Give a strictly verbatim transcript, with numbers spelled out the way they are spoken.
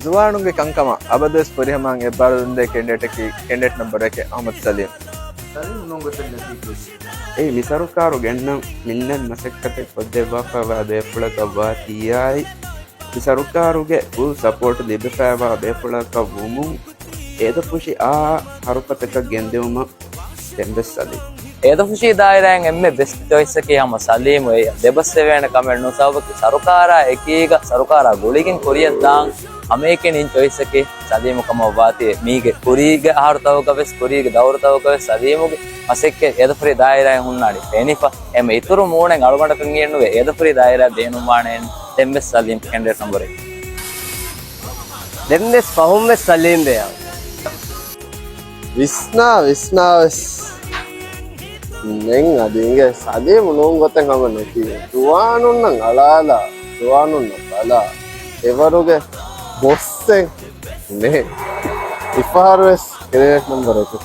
ޒުވާނުންގެ ކަންކަމަށް އަބަދުވެސް ފުރިހަމައިން އެއްބާރުލުންދޭ ކެންޑިޑޭޓަކީ ކެންޑިޑޭޓް ނަމްބަރު އެކެއް އަޙްމަދު ސަލީމް. ސަލީމް ނޫން ގޮތެއް ނެތީ ކުރީ. އެއީ މި ސަރުކާރު ގެންނަން މިންނަން މަސައްކަތެއް ކޮށްދެއްވާފައިވާ ބޭފުޅަކަށް ވާތީއާއި، މި ސަރުކާރުގެ ފުލް ސަޕޯޓް ލިބިފައިވާ ބޭފުޅަކަށް ވުމުން، އޭދަފުށި އާ ހަރުކަތަކަށް ގެންދިއުމަށް ދެންވެސް ސަލީމް. އޭދަފުށީ ދާއިރާއިން އެންމެ ބެސްޓް ޗޮއިސްއަކީ ހަމަ ސަލީމު އެއްޔަށް ދެބަސްވެވޭނެ ކަމެއް ނޫން. ސަބަބަކީ ސަރުކާރާ އެކީގަ ސަރުކާރާ ގުޅިގެން ކުރިއަށް ދާން ހަމައެކަނި ޗޮއިސްއަކީ ސަލީމު ކަމަށް ވާތީ. މީގެ ކުރީގެ އަހަރުތަކުގަވެސް، ކުރީގެ ދައުރުތަކުގަވެސް ސަލީމުގެ މަސައްކަތް އޭދަފުށީ ދާއިރާއިން ހުންނާނީ ފެނިފަ. އެމަ އިތުރު މޫނެއް އަޅުގަނޑަކަށް އިނގޭނުވޭ. އޭދަފުށީ ދާއިރާ ބޭނުންވާނެ ދެންވެސް ސަލީމް ކެންޑިޑޭޓް ނަމްބަރު އެއް. ދެންވެސް ފަހުންވެސް ސަލީމް ވެޔާ. ވިސްނާ، ވިސްނާވެސް. މެން އަދި އިނގޭ ސަލީމު ނޫން ގޮތެއް ހަމަ ނެތީ. ޒުވާނުންނަށް އަޅާލާ، ޒުވާނުންނަށް ބަލާ. އެވަރުގެ ބޮސްއެއް ނެ. އިފަހަރުވެސް ކެނޑިޑޭޓް ނަމްބަރު އެކު.